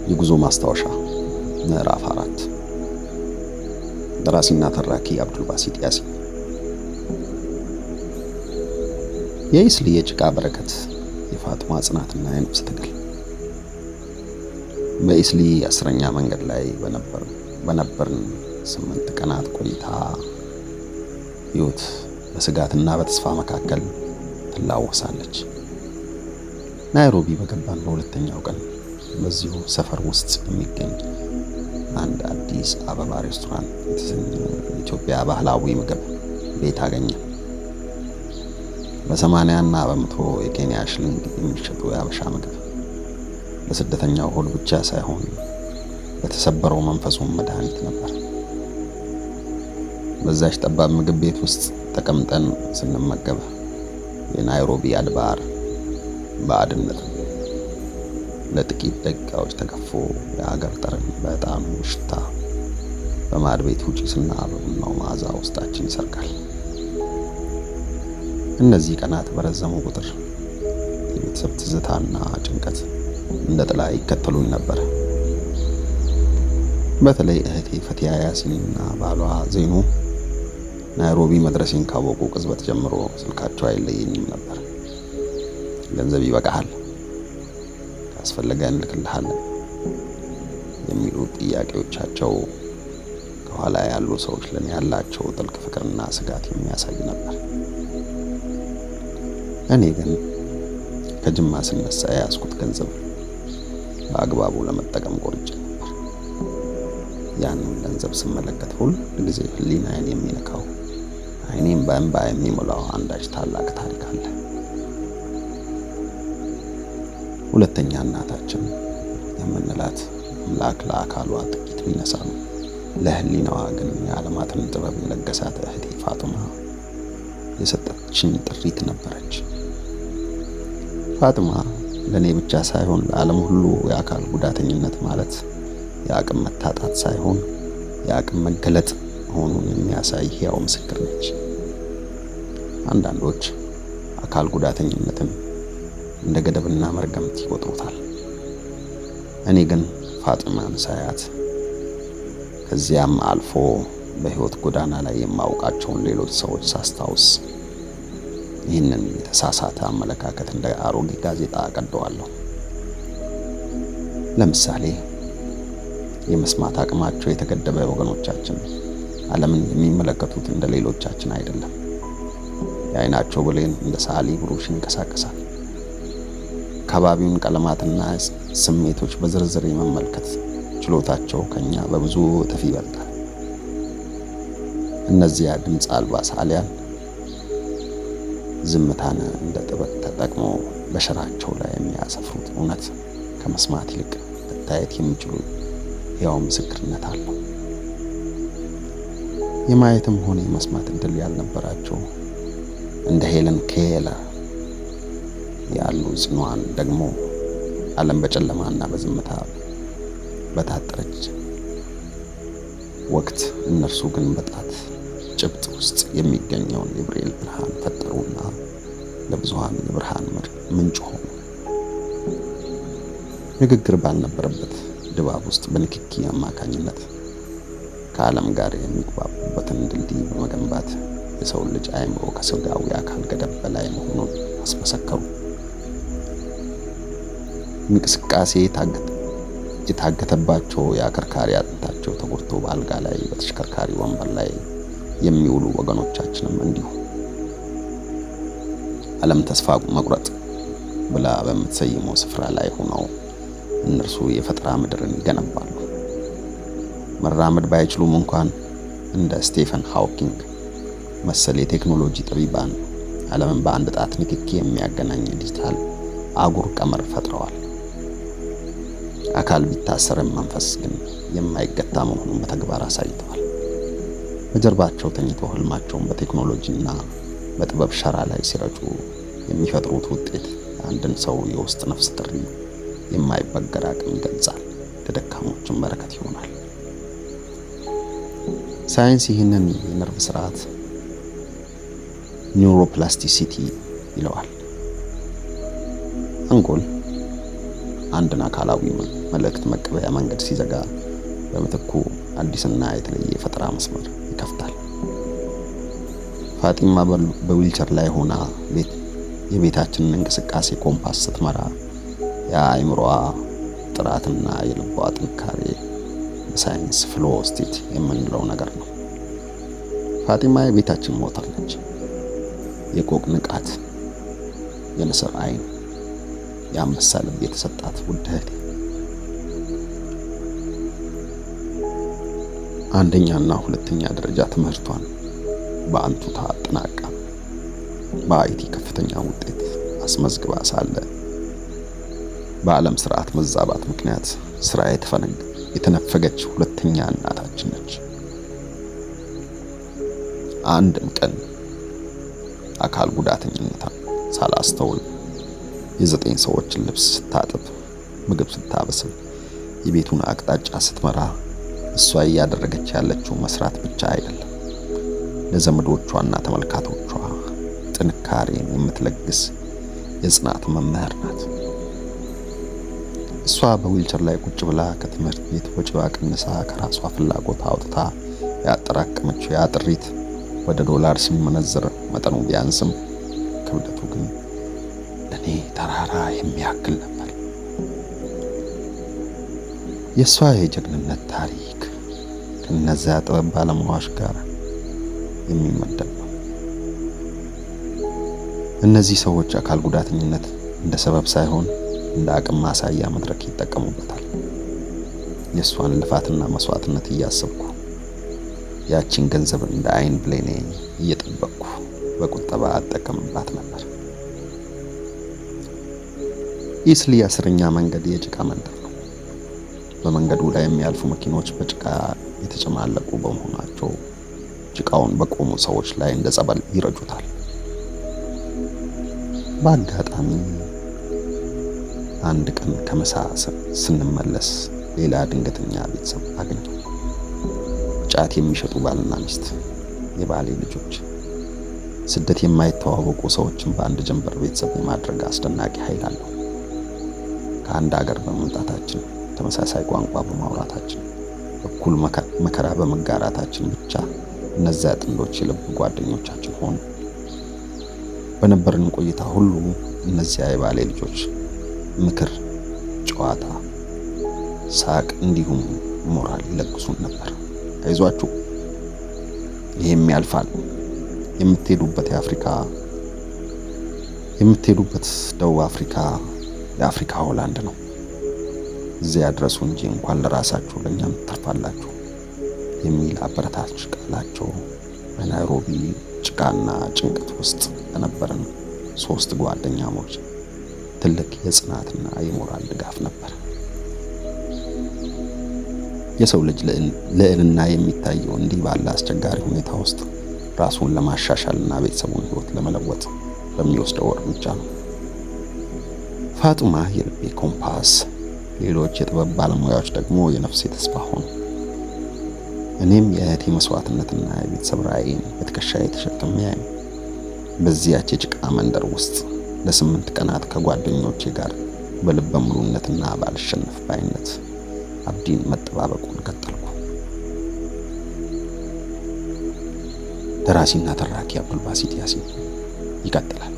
የጉዞ ማስታወሻ ምዕራፍ 4። ደራሲና ተራኪ አብዱልባሲጥ ያሲን። የኢስሊ የጭቃ በረከት፣ የፋጡማ ጽናትና የነፍስ ትግል። በኢስሊ 10ኛ መንገድ ላይ በነበርን 8 ቀናት ቆይታ ሕይወት በስጋትና በተስፋ መካከል ትላወሳለች። ናይሮቢ በገባን በሁለተኛው ቀን በዚሁ ሰፈር ውስጥ የሚገኝ አንድ አዲስ አበባ ሬስቶራንት የተሰኘ የኢትዮጵያ ባህላዊ ምግብ ቤት አገኘን። በ80 እና በ100 የኬንያ ሽልንግ የሚሸጡ የአበሻ ምግብ ለስደተኛው ሆድ ብቻ ሳይሆን ለተሰበረው መንፈሱም መድኃኒት ነበር። በዛች ጠባብ ምግብ ቤት ውስጥ ተቀምጠን ስንመገብ የናይሮቢ አድባር ባዕድነቱ ለጥቂት ደቂቃዎች ተገፎ የሀገር ጠረን በዕጣኑ ሽታ፣ በማድ ቤቱ ጭስና በቡናው መዓዛ ውስጣችን ይሰርጋል። እነዚህ ቀናት በረዘሙ ቁጥር የቤተሰብ ትዝታና ጭንቀት እንደ ጥላ ይከተሉኝ ነበር። በተለይ እህቴ ፈቲያ ያሲንና ባሏ ዜኑ ናይሮቢ መድረሴን ካወቁ ቅጽበት ጀምሮ ስልካቸው አይለየኝም ነበር። ገንዘብ ይበቃሃል፣ ካስፈለገ እንልክልሃለን የሚሉ ጥያቄዎቻቸው ከኋላ ያሉ ሰዎች ለኔ ያላቸው ጥልቅ ፍቅርና ስጋት የሚያሳይ ነበር። እኔ ግን ከጅማ ስነሳ የያዝኩት ገንዘብ በአግባቡ ለመጠቀም ቆርጬ ነበር። ያንን ገንዘብ ስመለከት ሁል ጊዜ ሕሊናዬን የሚነካው፣ ዓይኔም በእንባ የሚሞላው አንዳች ታላቅ ታሪክ አለ። ሁለተኛ እናታችን የምንላት፣ አምላክ ለአካሏ ጥቂት ቢነሳም ለሕሊናዋ ግን የዓለማትን ጥበብ የለገሳት እህቴ ፋጡማ የሰጠችኝ ጥሪት ነበረች። ፋጡማ ለእኔ ብቻ ሳይሆን ለዓለም ሁሉ የአካል ጉዳተኝነት ማለት የአቅም መታጣት ሳይሆን የአቅም መገለጥ መሆኑን የሚያሳይ ሕያው ምስክር ነች። አንዳንዶች አካል ጉዳተኝነትን እንደ ገደብና መርገምት ይቆጥሩታል። እኔ ግን ፋጢማን ሳያት፣ ከዚያም አልፎ በሕይወት ጎዳና ላይ የማውቃቸውን ሌሎች ሰዎች ሳስታውስ ይህንን የተሳሳተ አመለካከት እንደ አሮጌ ጋዜጣ ቀደዋለሁ። ለምሳሌ የመስማት አቅማቸው የተገደበ ወገኖቻችን ዓለምን የሚመለከቱት እንደ ሌሎቻችን አይደለም። የዓይናቸው ብሌን እንደ ሰዓሊ ብሩሽ ይንቀሳቀሳል። ከባቢውን ቀለማትና ስሜቶች በዝርዝር የመመልከት ችሎታቸው ከኛ በብዙ እጥፍ ይበልጣል። እነዚያ ድምፅ አልባ ሰዓሊያን ዝምታን እንደ ጥበብ ተጠቅመው በሸራቸው ላይ የሚያሰፍሩት እውነት ከመስማት ይልቅ መታየት የሚችሉ ሕያው ምስክርነት አለው። የማየትም ሆነ የመስማት እድል ያልነበራቸው እንደ ሄለን ኬለር ያሉ ጽኑዓን ደግሞ ዓለም በጨለማና በዝምታ በታጠረች ወቅት እነርሱ ግን በጣት ጭብጥ ውስጥ የሚገኘውን የብሬል ብርሃን ፈጠሩና ለብዙሃን የብርሃን ምንጭ ሆኑ። ንግግር ባልነበረበት ድባብ ውስጥ በንክኪ አማካኝነት ከዓለም ጋር የሚግባቡበትን ድልድይ በመገንባት የሰው ልጅ አእምሮ ከስጋዊ አካል ገደብ በላይ መሆኑን አስመሰከሩ። እንቅስቃሴ የታገተባቸው፣ የአከርካሪ አጥንታቸው ተጎድቶ በአልጋ ላይ በተሽከርካሪ ወንበር ላይ የሚውሉ ወገኖቻችንም እንዲሁ ዓለም ተስፋ መቁረጥ ብላ በምትሰይመው ስፍራ ላይ ሆነው እነርሱ የፈጠራ ምድርን ይገነባሉ። መራመድ ባይችሉም እንኳን እንደ ስቴፈን ሃውኪንግ መሰል የቴክኖሎጂ ጠቢባን ዓለምን በአንድ ጣት ንክኪ የሚያገናኝ ዲጂታል አጉር ቀመር ፈጥረዋል። አካል ቢታሰርም መንፈስ ግን የማይገታ መሆኑን በተግባር አሳይተዋል። በጀርባቸው ተኝተው ህልማቸውን በቴክኖሎጂና በጥበብ ሸራ ላይ ሲረጩ የሚፈጥሩት ውጤት የአንድን ሰው የውስጥ ነፍስ ጥሪ የማይበገር አቅም ይገልጻል፣ ለደካሞችም በረከት ይሆናል። ሳይንስ ይህንን የነርቭ ስርዓት neuroplasticity ይለዋል። አንጎል አንድን አካላዊ መልእክት መቀበያ መንገድ ሲዘጋ በምትኩ አዲስና የተለየ የፈጠራ መስመር ይከፍታል። ፋጢማ በዊልቸር ላይ ሆና የቤታችንን እንቅስቃሴ ኮምፓስ ስትመራ የአእምሮዋ ጥራትና የልቧ ጥንካሬ በሳይንስ flow state የምንለው ነገር ነው። ፋጢማ የቤታችን ሞተር ነች። የቆቅ ንቃት፣ የንስር አይን፣ የአንበሳ ልብ የተሰጣት ውድ እህቴ። አንደኛና ሁለተኛ ደረጃ ትምህርቷን በአንቱታ አጠናቃ በ IT ከፍተኛ ውጤት አስመዝግባ ሳለ በዓለም ስርዓት መዛባት ምክንያት ስራ የተነፈገች ሁለተኛ እናታችን ነች። አንድም ቀን አካል ጉዳተኝነቷን ሳላስተውል የ9 ሰዎችን ልብስ ስታጥብ፣ ምግብ ስታበስል፣ የቤቱን አቅጣጫ ስትመራ እሷ እያደረገች ያለችው መስራት ብቻ አይደለም፣ ለዘመዶቿና ተመልካቶቿ ጥንካሬን የምትለግስ የጽናት መምህር ናት። እሷ በዊልቸር ላይ ቁጭ ብላ ከትምህርት ቤት ወጪዋ ቀንሳ ከራሷ ፍላጎት አውጥታ ያጠራቀመችው ያ ጥሪት ወደ ዶላር ሲመነዘር መጠኑ ቢያንስም ክብደቱ ግን ለኔ ተራራ የሚያክል ነበር። የእሷ የጀግንነት ታሪክ ከነዚያ ጥበብ ባለሙያዎች ጋር የሚመደብ ነው። እነዚህ ሰዎች አካል ጉዳተኝነት እንደ ሰበብ ሳይሆን እንደ አቅም ማሳያ መድረክ ይጠቀሙበታል። የእሷን ልፋትና መስዋዕትነት እያሰብኩ ያቺን ገንዘብ እንደ አይን ብሌኔ እየጠበቅኩ በቁጠባ አጠቀምባት ነበር። ኢስሊ 10ኛ መንገድ የጭቃ መንደር ነው። በመንገዱ ላይ የሚያልፉ መኪኖች በጭቃ የተጨማለቁ በመሆናቸው ጭቃውን በቆሙ ሰዎች ላይ እንደ ጸበል ይረጩታል። በአጋጣሚ አንድ ቀን ከምሳ ስንመለስ ሌላ ድንገተኛ ቤተሰብ አገኘሁ። ጫት የሚሸጡ ባልና ሚስት፣ የባሌ ልጆች። ስደት የማይተዋወቁ ሰዎችን በአንድ ጀንበር ቤተሰብ የማድረግ አስደናቂ ኃይል አለው። ከአንድ ሀገር በመምጣታችን፣ ተመሳሳይ ቋንቋ በማውራታችን፣ እኩል መከራ በመጋራታችን ብቻ እነዚያ ጥንዶች የልብ ጓደኞቻችን ሆኑ። በነበረን ቆይታ ሁሉ እነዚያ የባሌ ልጆች ምክር፣ ጨዋታ፣ ሳቅ እንዲሁም ሞራል ይለግሱን ነበር። አይዟችሁ፣ ይሄም ያልፋል፣ የምትሄዱበት ደቡብ አፍሪካ የአፍሪካ ሆላንድ ነው። እዚያ ድረሱ እንጂ እንኳን ለራሳችሁ ለኛም ትተርፋላችሁ የሚል አበረታች ቃላቸው በናይሮቢ ጭቃና ጭንቀት ውስጥ ለነበረን 3 ጓደኛሞች ትልቅ የጽናትና የሞራል ድጋፍ ነበር። የሰው ልጅ ልዕልና የሚታየው እንዲህ ባለ አስቸጋሪ ሁኔታ ውስጥ ራሱን ለማሻሻልና ቤተሰቡን ሕይወት ለመለወጥ በሚወስደው እርምጃ ነው። ፋጡማ የልቤ ኮምፓስ፣ ሌሎች የጥበብ ባለሙያዎች ደግሞ የነፍሴ ተስፋ ሆኑ። እኔም የእህቴ መስዋዕትነትና የቤተሰብ ራዕይን በትከሻዬ ተሸክሜ በዚያች የጭቃ መንደር ውስጥ ለ8 ቀናት ከጓደኞቼ ጋር በልበ ሙሉነትና ባልሸነፍ ባይነት አብዲን መጠባበቁን ቀጠልኩ። ደራሲና ተራኪ አብዱልባሲት ያሲን። ይቀጥላል።